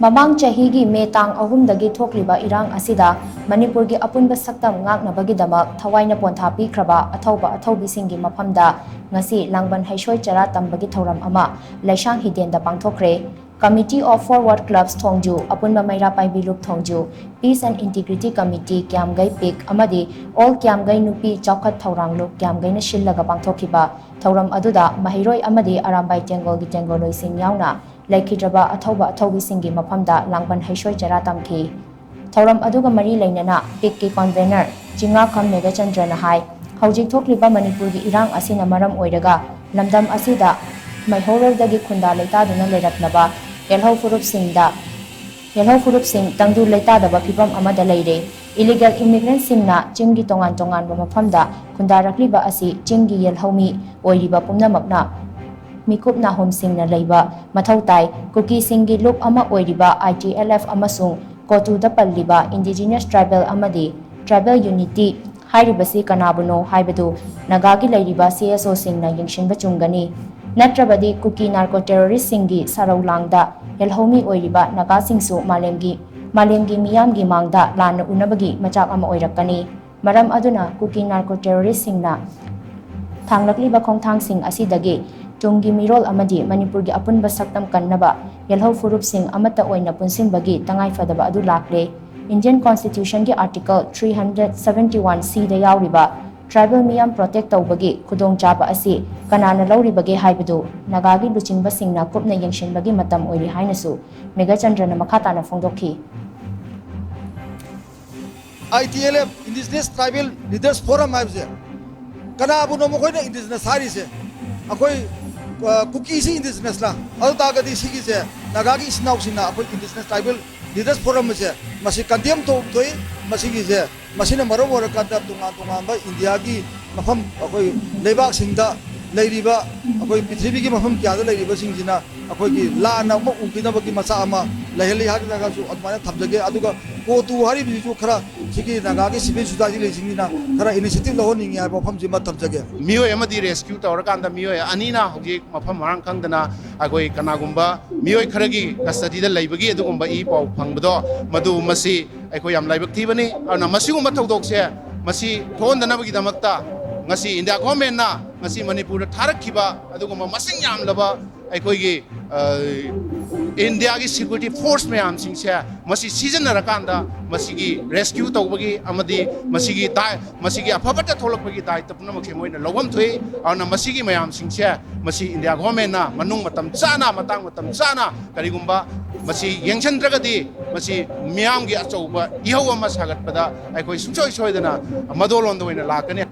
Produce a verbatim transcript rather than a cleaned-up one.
ꯃꯃꯥꯡ ꯆꯍꯤꯒꯤ ꯃꯦ ꯇꯥꯡ ꯑꯍꯨꯝꯗꯒꯤ ꯊꯣꯛꯂꯤꯕ ꯏꯔꯥꯡ ꯑꯁꯤꯗ ꯃꯅꯤꯄꯨꯔꯒꯤ ꯑꯄꯨꯟꯕ ꯁꯛꯇꯝ ꯉꯥꯛꯅꯕꯒꯤꯗꯃꯛ ꯊꯋꯥꯏꯅ ꯄꯣꯟꯊꯥ ꯄꯤꯈ꯭ꯔꯕ ꯑꯊꯧꯕ ꯑꯊꯧꯕꯤꯁꯤꯡꯒꯤ ꯃꯐꯝꯗ ꯉꯁꯤ ꯂꯥꯡꯕꯟ ꯍꯩꯁꯣꯏ ꯆꯔꯥ ꯇꯝꯕꯒꯤ ꯊꯧꯔꯝ ꯑꯃ ꯂꯩꯁꯥꯡ ꯍꯤꯗꯦꯟꯗ ꯄꯥꯡꯊꯣꯛꯈ꯭ꯔꯦ꯫ Committee of Forward Clubs ꯊꯣꯡꯖꯨ, ꯑꯄꯨꯟꯕ ꯃꯩꯔꯥ ꯄꯥꯏꯕꯤ ꯂꯨꯞ ꯊꯣꯡꯖꯨ, Peace and Integrity Committee ꯀ꯭ꯌꯥꯝꯒꯩ ꯄꯤꯛ ꯑꯃꯗꯤ All ꯀ꯭ꯌꯥꯝꯒꯩ ꯅꯨꯄꯤ ꯆꯥꯎꯈꯠ ꯊꯧꯔꯥꯡ ꯂꯨꯞ ꯀ꯭ꯌꯥꯝꯒꯩꯅ ꯁꯤꯜꯂꯒ ꯄꯥꯡꯊꯣꯛꯈꯤꯕ ꯊꯧꯔꯝ ꯑꯗꯨꯗ ꯃꯍꯩꯔꯣꯏ ꯑꯃꯗꯤ ꯑꯔꯥꯝꯕꯥꯏ ꯇꯦꯡꯒꯣꯜꯒꯤ ꯇꯦꯡꯒꯣꯜꯂꯣꯏꯁꯤꯡ ꯌꯥꯎꯅ ꯂꯩꯈꯤꯗ꯭ꯔꯕ ꯑꯊꯧꯕ ꯑꯊꯧꯕꯤꯁꯤꯡꯒꯤ ꯃꯐꯝꯗ ꯂꯥꯡꯕꯟ ꯍꯩꯁꯣꯏ ꯆꯔꯥ ꯇꯝꯈꯤ꯫ ꯊꯧꯔꯝ ꯑꯗꯨꯒ ꯃꯔꯤ ꯂꯩꯅꯅ ꯄꯤꯛꯀꯤ convener ꯆꯤꯉꯥꯈꯝ ꯃꯦꯘꯆꯟꯗ꯭ꯔꯅ ꯍꯥꯏ, ꯍꯧꯖꯤꯛ ꯊꯣꯛꯂꯤꯕ ꯃꯅꯤꯄꯨꯔꯒꯤ ꯏꯔꯥꯡ ꯑꯁꯤꯅ ꯃꯔꯝ ꯑꯣꯏꯔꯒ ꯂꯝꯗꯝ ꯑꯁꯤꯗ ꯃꯩꯍꯧꯔꯣꯜꯗꯒꯤ ꯈꯨꯟꯗꯥ ꯂꯩꯇꯥꯗꯨꯅ ꯂꯩꯔꯛꯂꯕ ꯌꯦꯜꯍꯧ ꯐꯨꯔꯨꯞꯁꯤꯡꯗ, ꯌꯦꯜꯍꯧ ꯐꯨꯔꯨꯞꯁꯤꯡ ꯇꯪꯗꯨ ꯂꯩꯇꯥꯗꯕ ꯐꯤꯕꯝ ꯑꯃꯗ ꯂꯩꯔꯦ꯫ Illegal immigrantꯁꯤꯡꯅ ꯆꯤꯡꯒꯤ ꯇꯣꯉꯥꯟ ꯇꯣꯉꯥꯟꯕ ꯃꯐꯝꯗ ꯈꯨꯟꯗꯥꯔꯛꯂꯤꯕ ꯑꯁꯤ ꯆꯤꯡꯒꯤ ꯌꯦꯜꯍꯧꯃꯤ ꯑꯣꯏꯔꯤꯕ ꯄꯨꯝꯅꯃꯛꯅ ꯃꯤꯀꯨꯞ ꯅꯥꯍꯨꯝꯁꯤꯡꯅ ꯂꯩꯕ ꯃꯊꯧ ꯇꯥꯏ꯫ ꯀꯨꯀꯤꯁꯤꯡꯒꯤ ꯂꯨꯞ ꯑꯃ ꯑꯣꯏꯔꯤꯕ I T L F ꯑꯃꯁꯨꯡ ꯀꯣꯇꯨꯗ ꯄꯜꯂꯤꯕ Indigenous Tribal ꯑꯃꯗꯤ Tribal Unity ꯍꯥꯏꯔꯤꯕꯁꯤ ꯀꯅꯥꯕꯨꯅꯣ ꯍꯥꯏꯕꯗꯨ ꯅꯥꯒꯥꯒꯤ ꯂꯩꯔꯤꯕ C S Oꯁꯤꯡꯅ ꯌꯦꯡꯁꯤꯟꯕ ꯆꯨꯝꯒꯅꯤ꯫ ꯅꯠꯇ꯭ꯔꯕꯗꯤ ꯀꯨꯀꯤ narco terroristꯁꯤꯡꯒꯤ ꯁꯔꯧ ꯂꯥꯡꯗ ꯌꯦꯜꯍꯧꯃꯤ ꯑꯣꯏꯔꯤꯕ ꯅꯥꯒꯥꯁꯤꯡꯁꯨ ꯃꯥꯂꯦꯝꯒꯤ, ꯃꯥꯂꯦꯝꯒꯤ ꯃꯤꯌꯥꯝꯒꯤ ꯃꯥꯡꯗ ꯂꯥꯟꯅ ꯎꯅꯕꯒꯤ ꯃꯆꯥꯛ ꯑꯃ ꯑꯣꯏꯔꯛꯀꯅꯤ꯫ ꯃꯔꯝ ꯑꯗꯨꯅ ꯀꯨꯀꯤ narco terroristꯁꯤꯡꯅ ꯊꯥꯡꯂꯛꯂꯤꯕ ꯈꯣꯡꯊꯥꯡꯁꯤꯡ ꯑꯁꯤꯗꯒꯤ ꯇꯨꯡꯒꯤ ꯃꯤꯔꯣꯜ ꯑꯃꯗꯤ ꯃꯅꯤꯄꯨꯔꯒꯤ ꯑꯄꯨꯟꯕ ꯁꯛꯇꯝ ꯀꯟꯅꯕ ꯌꯦꯜꯍꯧ ꯐꯨꯔꯨꯞꯁꯤꯡ ꯑꯃꯠꯇ ꯑꯣꯏꯅ ꯄꯨꯟꯁꯤꯟꯕꯒꯤ ꯇꯉꯥꯏꯐꯗꯕ ꯑꯗꯨ ꯂꯥꯛꯂꯦ꯫ Indian Constitutionꯒꯤ Article three hundred seventy one Cꯗ ꯌꯥꯎꯔꯤꯕ tribal ꯃꯤꯌꯥꯝ protect ꯇꯧꯕꯒꯤ ꯈꯨꯗꯣꯡꯆꯥꯕ ꯑꯁꯤ ꯀꯅꯥꯅ ꯂꯧꯔꯤꯕꯒꯦ ꯍꯥꯏꯕꯗꯨ ꯅꯥꯒꯥꯒꯤ ꯂꯨꯆꯤꯡꯕꯁꯤꯡꯅ ꯀꯨꯞꯅ ꯌꯦꯡꯁꯤꯟꯕꯒꯤ ꯃꯇꯝ ꯑꯣꯏꯔꯦ ꯍꯥꯏꯅꯁꯨ ꯃꯦꯘꯆꯟꯗ꯭ꯔꯅ ꯃꯈꯥ ꯇꯥꯅ ꯐꯣꯡꯗꯣꯛꯈꯤ꯫ I T L F, Indigenous Tribal Leaders Forum ꯍꯥꯏꯕꯁꯦ, ꯀꯅꯥꯕꯨꯅꯣ ꯃꯈꯣꯏꯅ indigenous ꯍꯥꯏꯔꯤꯁꯦ? ꯑꯩꯈꯣꯏ, ꯑ, ꯀꯨꯀꯤꯁꯤ indigenousꯂ? ꯑꯗꯨ ꯇꯥꯔꯒꯗꯤ ꯁꯤꯒꯤꯁꯦ ꯅꯥꯒꯥꯒꯤ ꯏꯆꯤꯟ ꯏꯅꯥꯎꯁꯤꯡꯅ ꯑꯩꯈꯣꯏ Indigenous Tribal Leaders Forum ꯑꯁꯦ ꯃꯁꯤ condemn ꯇꯧꯕ ꯊꯣꯛꯏ꯫ ꯃꯁꯤꯒꯤꯁꯦ, ꯃꯁꯤꯅ ꯃꯔꯝ ꯑꯣꯏꯔꯀꯥꯟꯗ ꯇꯣꯉꯥꯟ ꯇꯣꯉꯥꯟꯕ ꯏꯟꯗꯤꯌꯥꯒꯤ ꯃꯐꯝ, ꯑꯩꯈꯣꯏ ꯂꯩꯕꯥꯛꯁꯤꯡꯗ ꯂꯩꯔꯤꯕ ꯑꯩꯈꯣꯏ ꯄ꯭ꯔꯤꯊꯤꯕꯤꯒꯤ ꯃꯐꯝ ꯀꯌꯥꯗ ꯂꯩꯔꯤꯕꯁꯤꯡꯁꯤꯅ ꯑꯩꯈꯣꯏꯒꯤ ꯂꯥꯟꯅ ꯑꯃ ꯎꯈꯤꯅꯕꯒꯤ ꯃꯆꯥꯛ ꯑꯃ ꯂꯩꯍꯜꯂꯤ ꯍꯥꯏꯔꯒꯁꯨ ꯑꯗꯨꯃꯥꯏꯅ ꯊꯝꯖꯒꯦ꯫ ꯑꯗꯨꯒ ꯀꯣꯇꯨ ꯍꯥꯏꯔꯤꯕꯁꯤꯁꯨ ꯈꯔ ꯁꯤꯒꯤ ꯅꯥꯒꯥꯒꯤ ꯁꯤꯚꯤꯜ ꯁꯣꯁꯥꯏꯇꯤ ꯂꯩꯁꯤꯡꯁꯤꯅ ꯈꯔ ꯏꯅꯤꯁꯤꯌꯦꯇꯤꯚ ꯂꯧꯍꯟꯅꯤꯡꯉꯤ ꯍꯥꯏꯕ ꯋꯥꯐꯝꯁꯤꯃ ꯊꯝꯖꯒꯦ꯫ ꯃꯤꯑꯣꯏ ꯑꯃꯗꯤ ꯔꯦꯁꯀ꯭ꯌꯨ ꯇꯧꯔꯀꯥꯟꯗ ꯃꯤꯑꯣꯏ ꯑꯅꯤꯅ ꯍꯧꯖꯤꯛ ꯃꯐꯝ ꯃꯔꯥꯡ ꯈꯪꯗꯅ ꯑꯩꯈꯣꯏ ꯀꯅꯥꯒꯨꯝꯕ ꯃꯤꯑꯣꯏ ꯈꯔꯒꯤ ꯀꯁꯇꯗꯤꯗ ꯂꯩꯕꯒꯤ ꯑꯗꯨꯒꯨꯝꯕ ꯏ ꯄꯥꯎ ꯐꯪꯕꯗꯣ, ꯃꯗꯨ ꯃꯁꯤ ꯑꯩꯈꯣꯏ ꯌꯥꯝ ꯂꯥꯏꯕꯛ ꯊꯤꯕꯅꯤ꯫ ꯑꯗꯨꯅ ꯃꯁꯤꯒꯨꯝꯕ ꯊꯧꯗꯣꯛꯁꯦ ꯃꯁꯤ ꯊꯣꯛꯍꯟꯗꯅꯕꯒꯤꯗꯃꯛꯇ ꯉꯁꯤ ꯏꯟꯗꯤꯌꯥ ꯒꯣꯔꯃꯦꯟꯅ ꯉꯁꯤ ꯃꯅꯤꯄꯨꯔꯗ ꯊꯥꯔꯛꯈꯤꯕ ꯑꯗꯨꯒꯨꯝꯕ ꯃꯁꯤꯡ ꯌꯥꯝꯂꯕ ꯑꯩꯈꯣꯏꯒꯤ, ꯑ, ꯏꯟꯗꯤꯌꯥꯒꯤ ꯁꯦꯀ꯭ꯌꯨꯔꯤꯇꯤ ꯐꯣꯔꯁ ꯃꯌꯥꯝꯁꯤꯡꯁꯦ ꯃꯁꯤ ꯁꯤꯖꯤꯟꯅꯔꯀꯥꯟꯗ ꯃꯁꯤꯒꯤ ꯔꯦꯁꯀ꯭ꯌꯨ ꯇꯧꯕꯒꯤ ꯑꯃꯗꯤ ꯃꯁꯤꯒꯤ ꯗꯥꯏ-, ꯃꯁꯤꯒꯤ ꯑꯐ ꯐꯠꯇ ꯊꯣꯛꯂꯛꯄꯒꯤ ꯗꯥꯏꯇ ꯄꯨꯝꯅꯃꯛꯁꯦ ꯃꯣꯏꯅ ꯂꯧꯐꯝ ꯊꯣꯛꯏ꯫ ꯑꯗꯨꯅ ꯃꯁꯤꯒꯤ ꯃꯌꯥꯝꯁꯤꯡꯁꯦ ꯃꯁꯤ ꯏꯟꯗꯤꯌꯥ ꯒꯣꯔꯃꯦꯟꯅ ꯃꯅꯨꯡ ꯃꯇꯝ ꯆꯥꯅ, ꯃꯇꯥꯡ ꯃꯇꯝ ꯆꯥꯅ ꯀꯔꯤꯒꯨꯝꯕ ꯃꯁꯤ ꯌꯦꯡꯁꯤꯟꯗ꯭ꯔꯒꯗꯤ ꯃꯁꯤ ꯃꯤꯌꯥꯝꯒꯤ ꯑꯆꯧꯕ ꯏꯍꯧ ꯑꯃ ꯁꯥꯒꯠꯄꯗ ꯑꯩꯈꯣꯏ ꯁꯨꯡꯁꯣꯏ ꯁꯣꯏꯗꯅ ꯃꯗꯣꯂꯣꯝꯗ ꯑꯣꯏꯅ ꯂꯥꯛꯀꯅꯤ꯫